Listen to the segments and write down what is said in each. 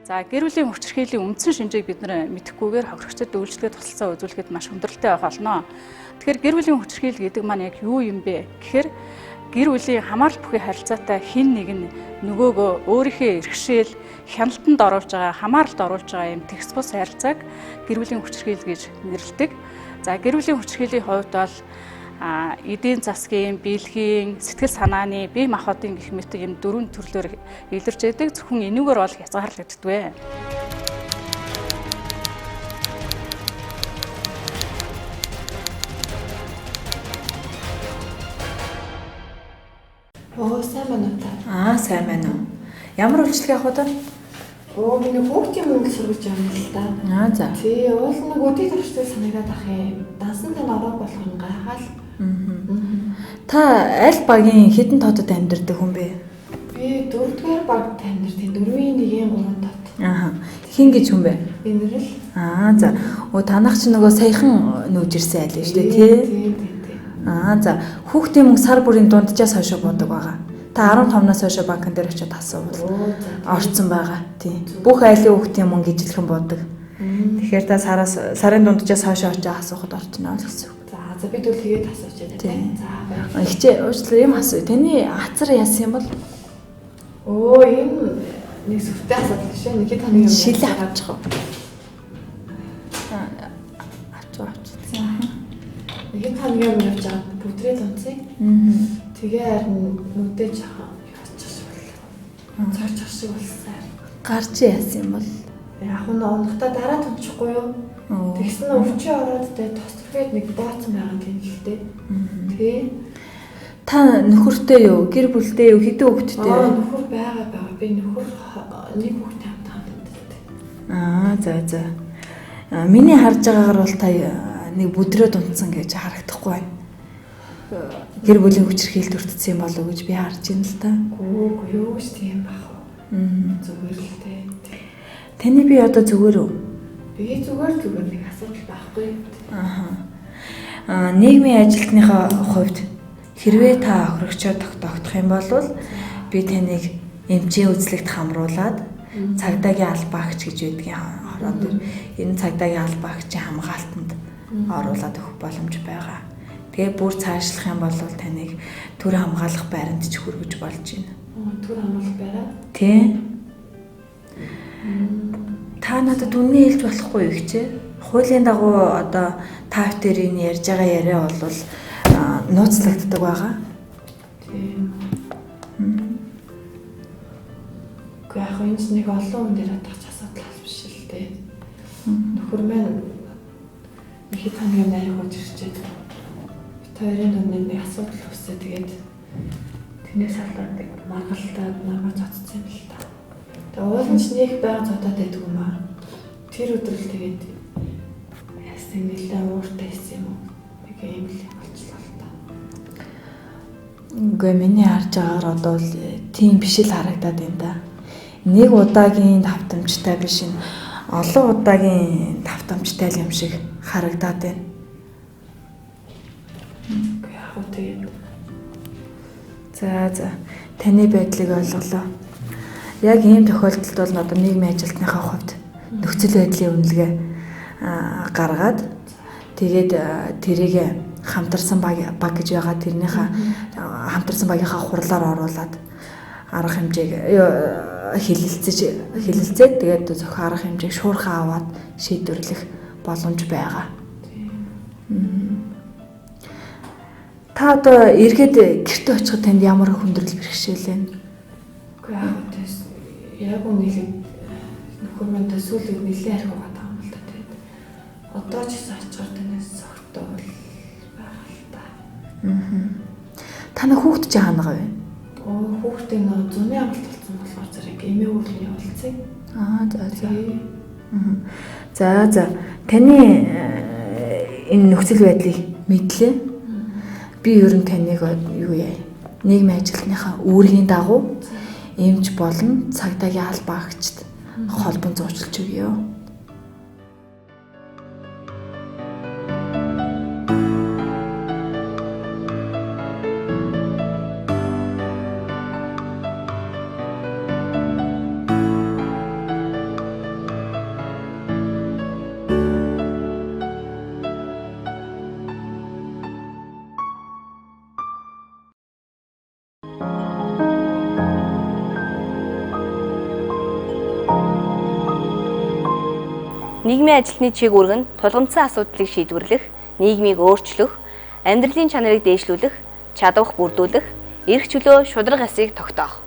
За гэр бүлийн хүчирхийллийн үндсэн шинжийг бид нар мэдэхгүйгээр хохирогчдод үйлчилгээ тусалцаа үзүүлэхэд маш хүндрэлтэй байх болно. Тэгэхээр гэр бүлийн хүчирхийлэл гэдэг маань яг юу юм бэ гэхээр гэр бүлийн хамаарал бүхий харилцаатай хэн нэг нь нөгөөгөө өөрийнхөө эрхшээл хяналтанд оруулж байгаа, хамааралд оруулж байгаа юм тэгс бус харилцааг гэр бүлийн хүчирхийлэл гэж нэрлэдэг. За гэр бүлийн хүчирхийллийн хувьд бол эдийн засгийн, биелэгийн, сэтгэл санааны, бие махбодын гэх мэт юм дөрвөн төрлөөр илэрч байдаг. Зөвхөн энүүгээр бол хязгаарлагддаггүй. Оо, сайн байна уу та? Аа, сайн байна уу. Ямар үйлчлэг авах вэ? Оо, миний хүүхдийн мөнгө сургаж явна л да. Аа, за. Тий, уул нэг өдий турштай санагдаад ах юм. Дансан тань ороо болох юм гайхаал. Та аль багийн хэдэн тоодод амьдардаг хүн бэ? Би дөрөвдүгээр багт амьдардаг. Дөрвийн нэгийн гурван тод. Аа. Хин гэж хүн бэ? Энэрл. Аа, за. Оо, танах чи нөгөө саяхан нүүж ирсэн айл шүү дээ, тий? Тий, тий, тий. Аа, за. Хүүхдийн мөнгө сар бүрийн дунджаас хойшоо будаг байгаа. Та 15-наас хойшоо банкн дээр очиод асуувал орцсон байгаа. Тий. Бүх айлын хүүхдийн мөнгө ижилхэн будаг. Тэгэхээр та сараас сарын дунджаас хойшоо очиод асуухад орчихно л гэсэн үг. За, за би тэгвэл тэгээд асууж байна тий. За, баярлалаа. Ихчээ уучлаарай юм асуу. Таны ацар яасан юм бол? Өө, энэ нэг сүвтэй асуудал биш ээ. Нэг хэд хоногийн өмнө шилээ авчих уу? Авчих авчих. За. Нэг хэд хоногийн өмнө явж байгаа бүдрээ дунцыг. Тэгээ харин нүдээ жоохон яачих шиг боллоо. Цогчих шиг болсон. Гарч яасан юм бол? Яг нь унахтаа дараа тунчихгүй юу? Тэгсэн нь өвчин ороод тэ тос түрхээд нэг бооцсон байгаа юм л дээ. Тэ. Та нөхөртэй юу? Гэр бүлтэй юу? Хэдэн хүүхэдтэй вэ? Аа, нөхөр байгаа байгаа. Би нөхөр нэг хүүхэдтэй хамт амьдардаг. Аа, за за. Миний харж байгаагаар бол та нэг бүдрээ дунтсан гэж харагдахгүй байна. Гэр бүлийн хүчирхийлэлд өртсөн юм болов уу гэж би харж байна л та. Үгүй юу гэж тийм бах уу. Зүгээр л дээ. Таны би одоо зүгээр үү? Би зүгээр зүгээр нэг асуудал байхгүй. Аа. Аа, нийгмийн ажилтныхаа хувьд хэрвээ та хохирогчоор тогтоох юм бол би таныг эмчийн үзлэгт хамруулад цагдаагийн албаагч гэж байдгийн хорон дээр энэ цагдаагийн албаагчийн хамгаалтанд оруулаад өгөх боломж байгаа. Тэгээ бүр цаашлах юм бол таныг төр хамгаалах байранд ч хүргэж болж байна. Төр хамгаалах байраа? Тий. Та надад үнэ хэлж болохгүй юу хчээ? Хуулийн дагуу одоо та бүхэн энэ ярьж байгаа яриа бол нууцлагддаг байгаа. Тийм. Үгүй яг энэ ч нэг олон хүн дээр атгах асуудал биш л дээ. Нөхөр маань нэг хэд хоногийн нарийн хууч ирчээд бит хоёрын дунд нэг асуудал үүсээ тэгээд тэрнээс болоод нэг маргалдаад намайг цоцсон юм л та. Тэгээ уул нь ч нэг байга зодоод байдаг юм аа. Тэр өдөр л тэгээд яасан нэлээ ууртай хийсэн юм уу? Нэг юм л болчихлоо л та. Үгүй миний харж байгаагаар одоо л тийм биш л харагдаад байна да. Нэг удаагийн давтамжтай биш энэ олон удаагийн давтамжтай юм шиг харагдаад байна. Үгүй яг уу тэгээд За за таны байдлыг ойлголоо. Яг ийм тохиолдолд бол одоо нийгмийн ажилтныхаа хувьд нөхцөл байдлын үнэлгээ гаргаад тэгээд тэрийг хамтарсан баг гэж байгаа тэрнийхээ хамтарсан багийнхаа хурлаар оруулаад арга хэмжээг хэлэлцээд тэгээд зөвхөн арга хэмжээг шуурхаа аваад шийдвэрлэх боломж байгаа. Та одоо эргээд гэрте очиход танд ямар хүндрэл бэрхшээл вэ? Үгүй яг үгүй яг үнэлээд нөхөр маань төсөөлөд нэлээд арх угаад байгаа юм л та тэгээд одоо ч гэсэн очихоор танаас согтуу байгаа л та. Та нэг хүүхэд чи хаана байгаа вэ? Оо хүүхдээ нөө зуны амралт болсон болохоор зэрэг эмээ өвлөний явуулсан. Аа за за. За за. Таны энэ нөхцөл байдлыг мэдлээ. Би ер нь таныг юу яа? Нийгмийн ажилтныхаа үүргийн дагуу эмч болон цагдаагийн албаагчд холбон зуучлж өгье. Нийгмийн ажилтны чиг үүрэг нь тулгамдсан асуудлыг шийдвэрлэх, нийгмийг өөрчлөх, амьдралын чанарыг дээшлүүлэх, чадвах бүрдүүлэх, эрх чөлөө шударга ёсыг тогтоох.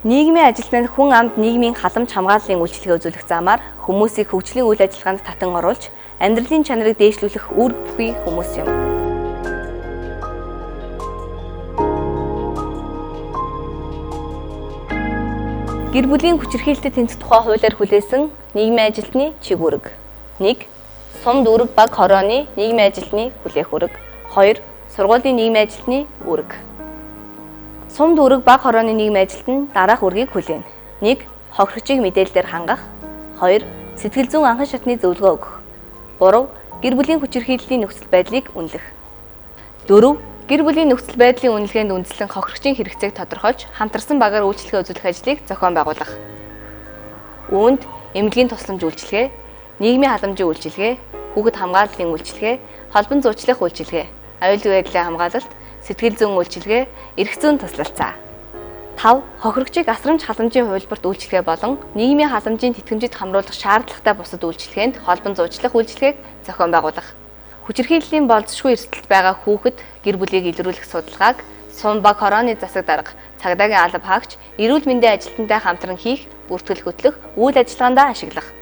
Нийгмийн ажилтнанд хүн амд нийгмийн халамж хамгааллын үйлчилгээ үзүүлэх замаар хүмүүсийг хөгжлийн үйл ажиллагаанд татан оруулж, амьдралын чанарыг дээшлүүлэх үүрэг бүхий хүмүүс юм. Гэр бүлийн хүчирхийлэлтэд тэмцэх тухай хуулиар хүлээсэн нийгмийн ажилтны чиг үүрэг. 1. Сум дүүрэг баг хорооны нийгмийн ажилтны хүлээх үүрэг. 2. Сургуулийн нийгмийн ажилтны үүрэг. Сум дүүрэг баг хорооны нийгмийн ажилтан дараах үүргийг хүлээнэ. 1. Хохирогчийг мэдээллээр хангах. 2. Сэтгэл зүйн анхан шатны зөвлөгөө өгөх. 3. Гэр бүлийн хүчирхийллийн нөхцөл байдлыг үнэлэх. 4. Гэр бүлийн нөхцөл байдлын үнэлгээнд үндэслэн хохирогчийн хэрэгцээг тодорхойлж, хамтарсан багаар үйлчилгээ үзүүлэх ажлыг зохион байгуулах. Үүнд эмнэлгийн тусламж үйлчилгээ, нийгмийн халамжийн үйлчилгээ, хүүхэд хамгааллын үйлчилгээ, холбон зуучлах үйлчилгээ, аюулгүй байдлын хамгаалалт, сэтгэл зүйн үйлчилгээ, эрх зүйн туслалцаа. 5. Хохирогчийг асрамж халамжийн хувилбарт үйлчилгээ болон нийгмийн халамжийн тэтгэмжид хамруулах шаардлагатай бусад үйлчилгээнд холбон зуучлах үйлчилгээг зохион байгуулах. Хүчирхийллийн болзошгүй эрсдэлд байгаа хүүхэд гэр бүлийг илрүүлэх судалгааг сум баг хорооны засаг дарга, цагдаагийн алба хаагч, эрүүл мэндийн ажилтнтай хамтран хийх, бүртгэл хөтлөх, үйл ажиллагаандаа ашиглах.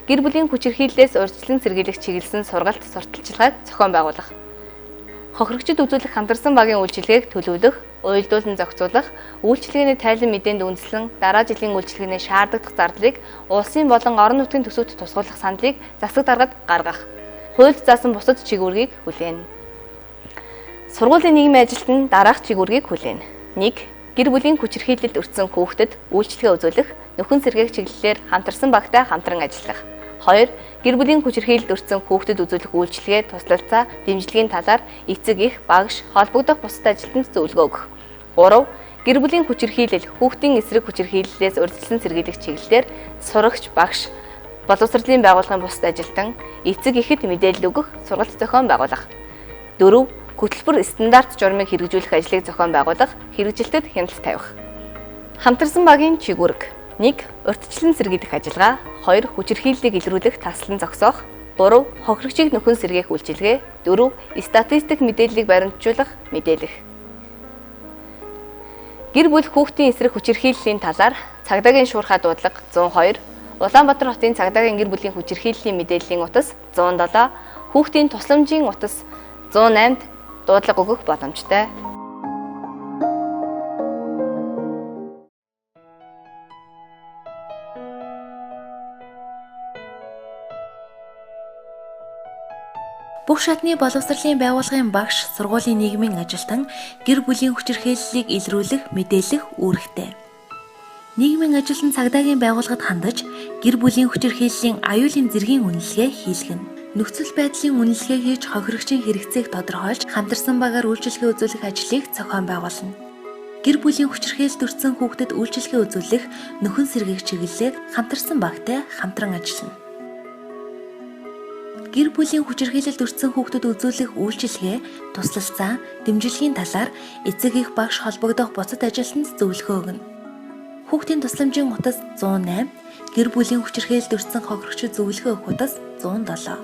Гэр бүлийн хүчирхийллээс урьдчилан сэргийлэх чиглэсэн сургалт сурталчилгааг зохион байгуулах. Хохирогчид үзүүлэх хамтарсан багийн үйлчилгээг төлөвлөх, уялдуулан зохицуулах, үйлчилгээний тайлан мэдээнд үндэслэн дараа жилийн үйлчилгээний шаардлагадах зардлыг улсын болон орон нутгийн төсөвт тусгуулах саналыг засаг даргад гаргах. Хуульд заасан бусад чиг үүргийг хүлээнэ. Сургуулийн нийгмийн ажилтан дараах чиг үүргийг хүлээнэ. 1. Гэр бүлийн хүчирхийлэлд өртсөн хүүхдэд үйлчилгээ үзүүлэх, нөхөн сэргээх чиглэлээр хамтарсан багтай хамтран ажиллах. 2. Гэр бүлийн хүчирхийлэлд өртсөн хүүхдэд үзүүлэх үйлчилгээ, туслалцаа, дэмжлэгийн талаар эцэг эх, багш, холбогдох бусад ажилтнанд зөвлөгөө өгөх. 3. Гэр бүлийн хүчирхийлэл, хүүхдийн эсрэг хүчирхийллээс урьдчилан сэргийлэх чиглэлээр сурагч, багш, боловсролын байгууллагын бусад ажилтан, эцэг эхэд мэдээлэл өгөх, сургалт зохион байгуулах. 4. Хөтөлбөр стандарт журмыг хэрэгжүүлэх ажлыг зохион байгуулах, хэрэгжилтэд хяналт тавих. Хамтарсан багийн чиг үүрэг. 1. Урьдчилан сэргийлэх ажиллагаа. 2. Хүчирхийллийг илрүүлэх таслан зогсоох. 3. Хохирогчийг нөхөн сэргээх үйлчилгээ. 4. Статистик мэдээллийг баримтжуулах, мэдээлэх. Гэр бүл хүүхдийн эсрэг хүчирхийллийн талаар цагдаагийн шуурхай дуудлага 102, Улаанбаатар хотын цагдаагийн гэр бүлийн хүчирхийллийн мэдээллийн утас 107, хүүхдийн тусламжийн утас 108-д дуудлага өгөх боломжтой. Бүх шатны боловсролын байгууллагын багш, сургуулийн нийгмийн ажилтан гэр бүлийн хүчирхийллийг илрүүлэх, мэдээлэх үүрэгтэй. Нийгмийн ажилтан цагдаагийн байгууллагад хандаж, гэр бүлийн хүчирхийллийн аюулын зэргийн үнэлгээ хийлгэнэ. Нөхцөл байдлын үнэлгээ хийж хохирогчийн хэрэгцээг тодорхойлж, хамтарсан багаар үйлчилгээ үзүүлэх ажлыг зохион байгуулна. Гэр бүлийн хүчирхийлэлд өртсөн хүүхдэд үйлчилгээ үзүүлэх, нөхөн сэргээх чиглэлээр хамтарсан багтай хамтран ажиллана. Гэр бүлийн хүчирхийлэлд өртсөн хүүхдэд үзүүлэх үйлчилгээ, туслалцаа, дэмжлэгийн талаар эцэг эх багш холбогдох бусад ажилтнанд зөвлөгөө өгнө. Хүүхдийн тусламжийн утас 108, гэр бүлийн хүчирхийлэлд өртсөн хохирогчид зөвлөгөө өгөх утас 107.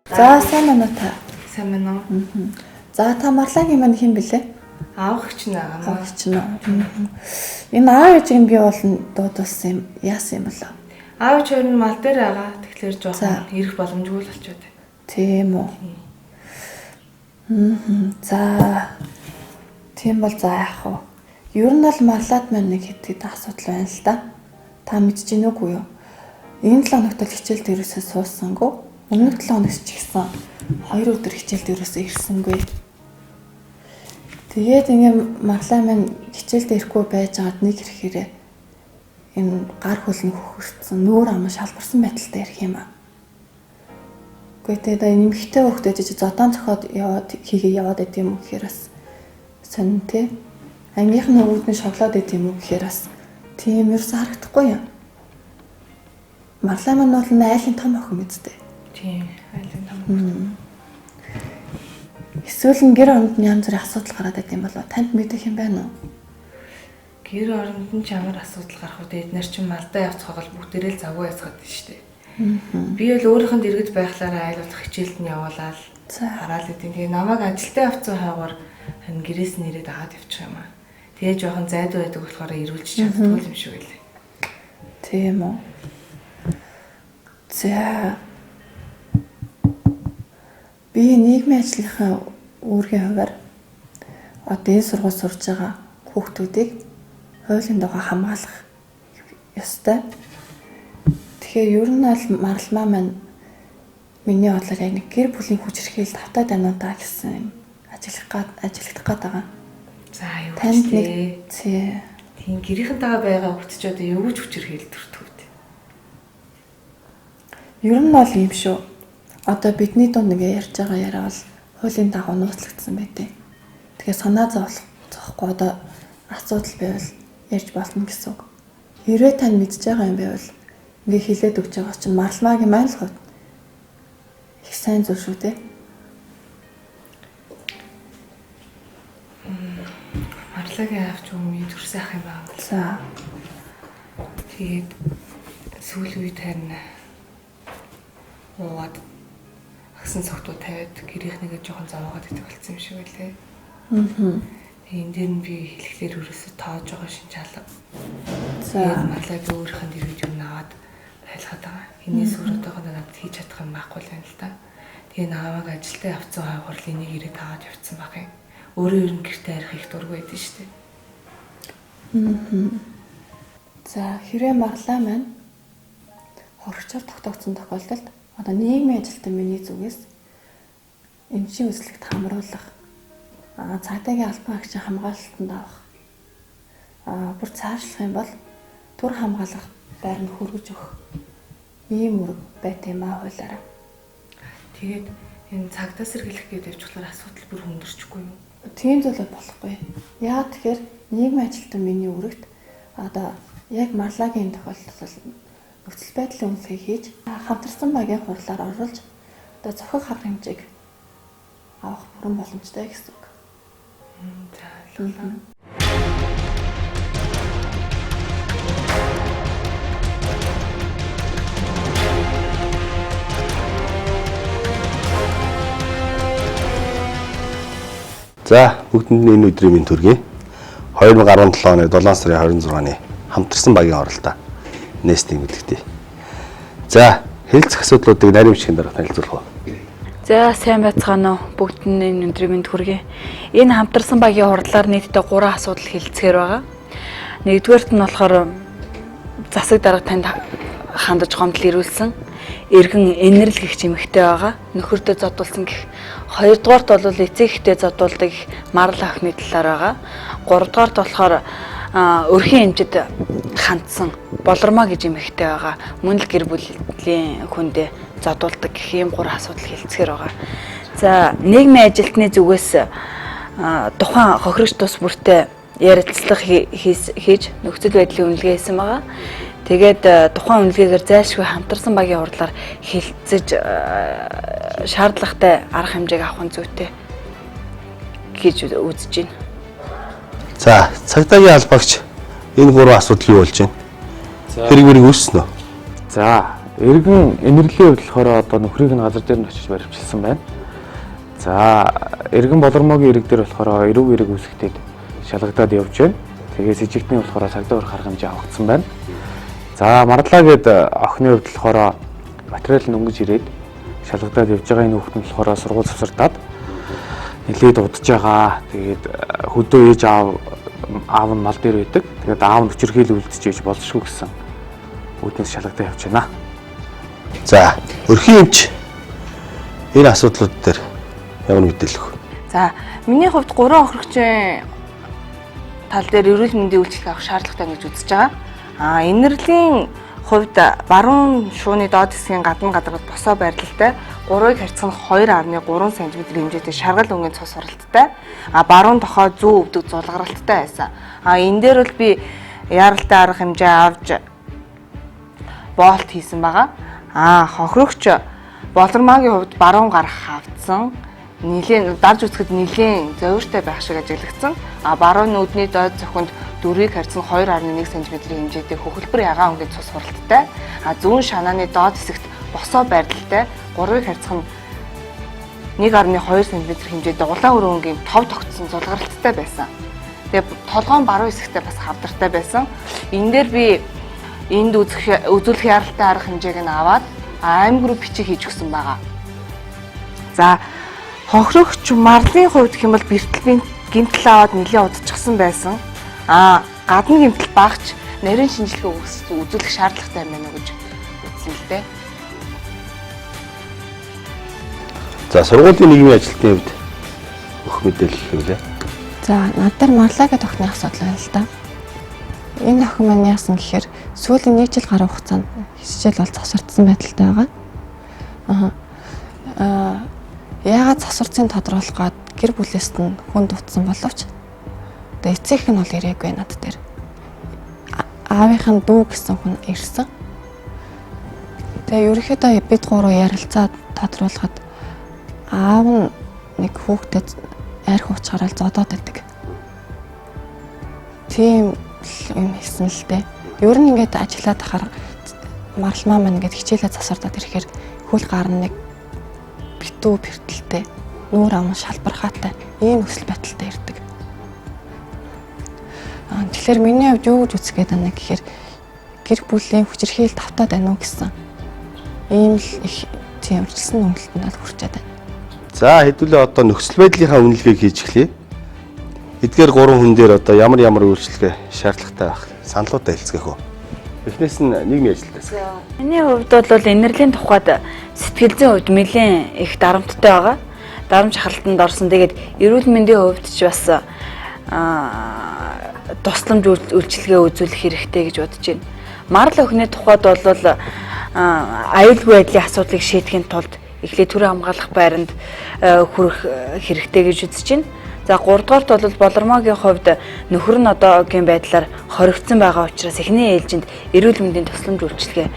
За сайн байна уу та? Сайн байна уу? За та Марлагийн маань хэн бэлээ? Аав эгч нь аа. Аав эгч нь. Энэ аав ээжийг би бол дуудуулсан юм. Яасан юм болоо? Аав ээж хоёр нь мал дээр байгаа. Тэгэхээр жоохон ирэх боломжгүй л болчиход байна. Тийм үү. За тийм бол за яах вэ? Ер нь бол Марлаад маань нэг хэд хэдэн асуудал байна л да. Та мэдэж гин үгүй юу? Энэ 7 хоногт л хичээл дээрээсээ суусангүй. Өмнөх 7 хоногт ч гэсэн 2 өдөр хичээл дээрээсээ ирсэнгүй. Тэгээд ингээ Марлаа маань хичээл дээрэхгүй байж байгаад нэг ирэхээрээ энэ гар хөл нь хөхөрсөн, нүүр ам шалбарсан байдалтай ирэх юм аа. Гэхдээ тэгээд эмэгтэй хүүхдээ чи зодон цохоод яваад хийгээ яваад байт юм уу гэхээр бас сонин тий. Ангийнх нь өвд нь шоглоод байт юм уу гэхээр бас тийм ерөөсө харагдахгүй юм. Марлаа маань бол айлын том охин мэт дээ. Тийм, айлын том охин. Эсвэл нь гэр оронд нь янз бүрийн асуудал гараад байт юм болов уу? Танд мэдэх юм байна уу? Гэр оронд нь ч ямар асуудал гарах вэ? Эднэр чинь малдаа явцгаал бүгдээрээ л завгүй яцгаад байна шүү дээ. Би бол өөрийнх нь дэргэд байхлаараа айл болох хичээлд нь явуулаад хараал идэв. Тэгээ намайг ажилдаа явцсан хойгоор харин гэрээс нь ирээд аваад явчих юм аа. Тэгээ жоохон зайдуу байдаг болохоор ирүүлж чаддгүй юм шиг байлаа. Тийм үү. За. Би нийгмийн ажлынхаа үүргийн хувиар одоо энэ сургууль сурж байгаа хүүхдүүдийг хуулийн дагуу хамгаалах ёстой. Тэгэхээр ер нь бол маралмаа маань миний бодлоор яг нэг гэр бүлийн хүчирхийлэл тавтаад байна уу та гэсэн юм ажиглах гээд байгаа. За юу Танд гэж нэг те. тий. Тийм гэрийнхэнтэйгээ байгаа хүүхд ч одоо юу ч хүчирхийлэл төрдөг үү. Ер нь бол ийм шүү. Одоо бидний дунд ингээ ярьж байгаа яриа бол хуулийн дагуу нууцлагдсан байдیں۔ Тэгэхээр санаа зовлох зовхгүй одоо асуудал байвал ярьж болно гэсэн үг. Хэрвээ тань мэдж байгаа юм байвал ингээ хилээд өгч байгаа чинь маралмаагийн маань л хувьд их сайн зүйл шүү дээ. Марлагийн аавч өмнө төрсөн ах юм байна. За. Тэгээд сүүлийн үед харин уугаад агсан цогтуу тавиад гэрийнхнийгээ жоохон зовоогоод идэх болсон юм шиг байлээ. Аа. Тэгээ энэ дээр нь би хэлэхлээр өрөөсөө тоож байгаа шин чалга. За. Тэгээд марлаа би өөрийнх нь дэргэд юм аваад байлгаад байгаа. Энээс өөр одоохондоо надад хийж чадах юм байхгүй л байна л да. Тэгээ намайг ажилдаа явцсан хойгоор л энийг ирээд аваад явцсан баг юм. Өөрөө ер нь гэртээ арих их дургүй байдэн шүү дээ. За хэрвээ марлаа маань хорогчоор тогтоогдсон тохиолдолд одоо нийгмийн ажилтан миний зүгээс эмчийн үзлэгт хамруулах, цагдаагийн албан агчийн хамгаалалтанд авах, бүр цаашлах юм бол түр хамгаалах байранд хүргэж өгөх ийм үүрэг байт юм аа хуулиараа. Тэгээд энэ цагдаа сэргийлэх гээд явчихлаар асуудал бүр хүндэрчихгүй юу? Тийм зүйл бол болохгүй. Яа тэгэхээр нийгмийн ажилтан миний үүрэгт одоо яг марлагийн тохиолдолд бол нөхцөл байдлын үнэлгээ хийж хамтарсан багийн хурлаар оруулж одоо зохих арга хэмжээг авах бүрэн боломжтой гэсэн үг. За ойлголоо. За бүгдэнд нь энэ өдрийн мэнд хүргэе. 2017 оны 7 сарын 26-ны хамтарсан багийн оролтоо нээст нэмэгдэгдээ. За хэлцэх асуудлуудыг нарийн бичгийн дарга танилцуулах уу? За сайн байцгаана уу бүгд нь энэ өдрийн мэнд хүргэе. Энэ хамтарсан багийн хурлаар нийтдээ 3 асуудал хэлцгээр байгаа. Нэгдүгээрт нь болохоор засаг дарга танд хандаж гомдол ирүүлсэн эргэн энэрл гэх чимэгтэй байгаа. Нөхөртөө зодуулсан гэх. Хоёрдугаарт бол эцэг эхтэй зодуулдаг гэх марал охины талаар байгаа. Гуравдугаарт болохоор өрхийн эмчэд хандсан болормоо гэж эмэгтэй байгаа. Мөн л гэр бүлийн хүндээ зодуулдаг гэх ийм гурван асуудал хэлцгээр байгаа. За нийгмийн ажилтны зүгээс тухайн хохирогч тус бүртээ ярилцлага хийж нөхцөл байдлын үнэлгээ хийсэн байгаа. Тэгээд тухайн үнэлгээгээр зайлшгүй хамтарсан багийн хурлаар хэлцэж шаардлагатай арга хэмжээг авах нь зүйтэй гэж үзэж байна. За цагдаагийн албагч энэ гурван асуудал юу болж байна? Хэрэг мэрэг үүссэн үү? За, эргэн энэрлийн хувьд болохоор одоо нөхрийг нь газар дээр нь очиж баримтчилсан байна. За, эргэн болормоогийн эрэг дээр болохоор эрүүг эрэг үүсгтээд шалгагдаад явж байна. Тэгээ сэжигтний болохоор цагдаа өрх арга хэмжээ авагдсан байна. За, марлаа гээд охины хувьд болохоор материал нь өнгөж ирээд шалгагдаад явж байгаа энэ хүүхэд нь болохоор сургууль завсардаад нэлээд удаж байгаа. Тэгээд хөдөө ээж аав нь мал дээр байдаг. Тэгээд аав нь хүчирхийл үлдчихэж болшгүй гэсэн үүднээс шалгагдаа явж байна. За өрхийн эмч энэ асуудлууд дээр ямар мэдээлэл өгөх вэ? За миний хувьд 3 охирогчийн тал дээр эрүүл мэндийн үйлчилгээ авах шаардлагатай гэж үзэж байгаа. Энэрлийн хувьд баруун шууны доод хэсгийн гадна гадаргал босоо байрлалтай 3-ыг харьцах нь 2.3 см хэмжээтэй шаргал өнгийн цус суралттай. Баруун тохой зүү өвдөг зулгаралттай байсан. Энэ дээр бол би яаралтай арга хэмжээ авч боолт хийсэн байгаа. Хохирогч болормаагийн хувьд баруун гар хавдсан. Нилээн дарж үзэхэд нилээн зовиртой байх шиг ажиглагдсан. А баруун нүдний доод цохинд 4-ийг харьцан 2.1 см хэмжээтэй хөхөлбөр ягаан өнгийн цус хуралдтай. А зүүн шанааны доод хэсэгт босоо байралтай 3-ыг харьцах нь 1.2 см хэмжээтэй улаан өрөө өнгийн тов тогтсон зулгаралттай байсан. Тэгээ толгоон баруун хэсэгтээ бас хавдартай байсан. Энэ дээр би энд үзүүлэх яралтай арга хэмжээг нь аваад аймаг руу бичиг хийж өгсөн байгаа. За хохирогч марлын хувьд гэх юм бол бэртэл гэмтэл аваад нэлээд удчихсан байсан. А гадна гэмтэл багч нарийн шинжилгээ үзүүлэх шаардлагатай юм байна уу гэж үзсэн л дээ. За сургуулийн нийгмийн ажилтны хувьд өгөх мэдээлэл хэвлээ. За над дээр марлаа гэдэг охины асуудал байна л да. Энэ охин маань яасан гэхээр сүүлийн 1 жил гаруй хугацаанд хичээл бол завсардсан байдалтай байгаа. Яагаад завсарцыг тодруулах гад гэр бүлээс нь хүн дутсан боловч одоо эцэгх нь бол ирээгүй над дээр. Аавынх нь дүү гэсэн хүн ирсэн. Тэгээ ерөнхийдөө бид гурав ярилцаад тодруулахад аав нь нэг хүүхдэд арх уучгараад зодоод байдаг. Тийм юм хэлсэн л дээ. Ер нь ингээд ажиллаад ахаар марлмаа маань ингээд хичээлээ засвардаад ирэхээр хөл гар нь нэг битүү бэртэлтэй, нүүр ам шалбархаатай ийм нөхцөл байдалтай ирдэг. Тэгэхээр миний хувьд юу гэж үзэх гээд байна гэхээр гэр бүлийн хүчирхийлэл тавтаад байна уу гэсэн ийм л их тийм урьдчилсан дүгнэлтэнд л хүрчээд байна. За хэдүүлээ одоо нөхцөл байдлынхаа үнэлгээг хийж эхлэе. Эдгээр гурван хүн дээр одоо ямар ямар үйлчлэгээ шаардлагатай байх саналуудаа хэлцгээх үү. Эхнээс нь нийгмийн ажилтнаас. Миний хувьд бол энерлийн тухайд сэтгэл зүйн хувьд нэлээд их дарамттай байгаа. Дарамт шахалтанд орсон. Тэгээд эрүүл мэндийн хувьд ч бас тусламж үйлчилгээ үзүүлэх хэрэгтэй гэж бодож байна. Марл охины тухайд бол аюулгүй байдлын асуудлыг шийдэхин тулд эхлээд төрийн хамгаалах байранд хүрэх хэрэгтэй гэж үзэж байна. За 3 дугаарт бол Болормогийн хувьд нөхөр нь одоогийн байдлаар хоригдсон байгаа учраас эхний ээлжинд эрүүл мэндийн тусламж үйлчилгээ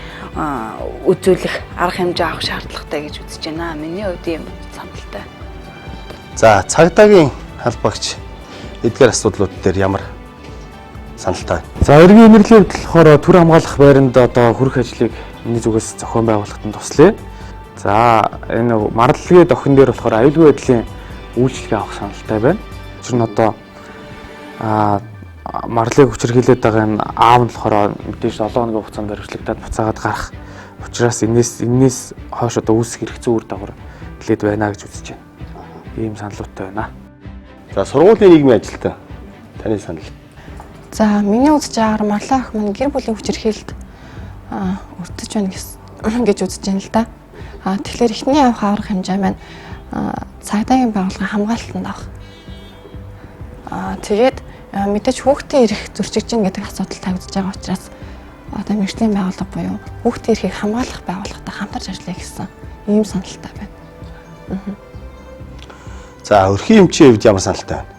үзүүлэх арга хэмжээ авах шаардлагатай гэж үзэж байна. Миний хувьд ийм саналтай. За цагдаагийн халбагч эдгээр асуудлууд дээр ямар саналтай байна? За эргийн энерлийн хувьд болохоор төр хамгаалах байранд одоо хүрэх ажлыг миний зүгээс зохион байгуулахад нь туслая. За энэ марлагийн охин дээр болохоор аюулгүй байдлын үйлчилгээ авах саналтай байна. Учир нь одоо марлыг хүчирхийлээд байгаа энэ аав нь болохоор мэдээж 7 хоногийн хугацаанд баримтлагдаад буцаагаад гарах учраас энэс хойш одоо үүсэх эрх зүйн үр дагавар нэлээд байна гэж үзэж байна. Ийм саналуудтай байна. За сургуулийн нийгмийн ажилтан таны санал. За миний үзэж байгаагаар марлаа ах маань гэр бүлийн хүчирхийлэлд өртөж байна гэж үзэж байна л да. Тэгэхээр эхний авах аврах хэмжээ маань цагдаагийн байгууллагын хамгаалтанд авах. Тэгээд мэдээж хүүхдийн эрх зөрчигдөж байна гэдэг асуудал тавигдж байгаа учраас одоо мэргэжлийн байгууллага буюу хүүхдийн эрхийг хамгаалах байгууллагатай хамтарч ажиллая гэсэн ийм саналтай байна. За өрхийн эмчийн хувьд ямар саналтай байна?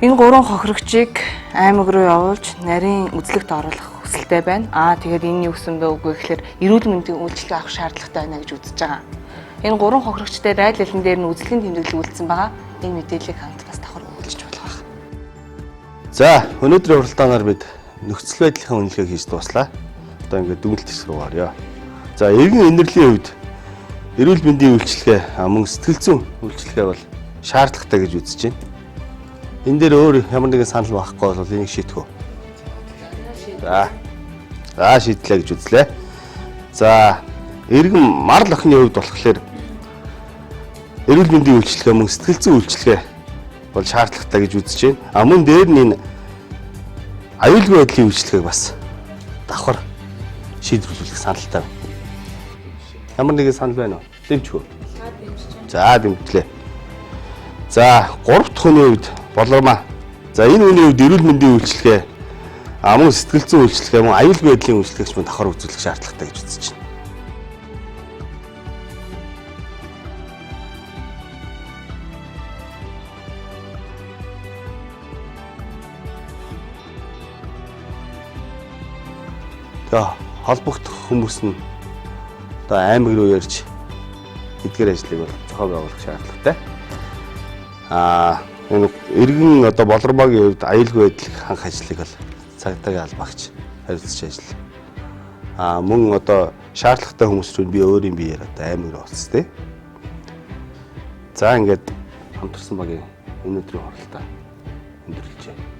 Энэ гурван хохирогчийг аймаг руу явуулж нарийн үзлэгт оруулах хүсэлтэй байна. Тэгээд энэ юу гэсэн бэ үгүй гэхээр эрүүл мэндийн үйлчилгээ авах шаардлагатай байна гэж үзэж байгаа. Энэ гурван хохирогчтой райлалан дээр нь үзлэгийн тэмдэглэл үлдсэн байгаа. Энэ мэдээллийг хамт бас давхар өгүүлж болох байх. За өнөөдрийн хуралдаанаар бид нөхцөл байдлынхаа үнэлгээг хийж дууслаа. Одоо ингээд дүгнэлт хэсэг рүү оръё. За эргэн энерлийн хувьд эрүүл мэндийн үйлчилгээ мөн сэтгэл зүйн үйлчилгээ бол шаардлагатай гэж үзэж байна. Энэ дээр өөр ямар нэгэн санал байхгүй бол энийг шийдэх үү? За шийдлээ гэж үзлээ. За эргэн марл охины хувьд болохоор эрүүл мэндийн үйлчилгээ мөн сэтгэл зүйн үйлчилгээ бол шаардлагатай гэж үзэж байна. Мөн дээр нь энэ аюулгүй байдлын үйлчилгээг бас давхар шийдвэрлэх саналтай байна. Ямар нэгэн санал байна уу? Дэмжих үү? За дэмжлээ. За 3 дахь хүний хувьд Болормаа. За энэ хүний хувьд эрүүл мэндийн үйлчилгээ мөн сэтгэл зүйн үйлчилгээ мөн аюулгүй байдлын үйлчилгээгч мөн давхар үзүүлэх шаардлагатай гэж үзэж байна. Тэгээ холбогдох хүмүүс нь одоо аймаг руу ярьж эдгээр ажлыг бол зохион байгуулах шаардлагатай. Энэ иргэн одоо Болормоогийн хувьд аюулгүй байдлыг хангах ажлыг бол цагдаагийн албаагч харилцаж ажил. Мөн одоо шаардлагатай хүмүүс рүү би өөрийн биеэр одоо аймаг руу оцсон. За, ингээд хамтарсан багийн энэ өдрийн хуралдаа өндөрлөжээ.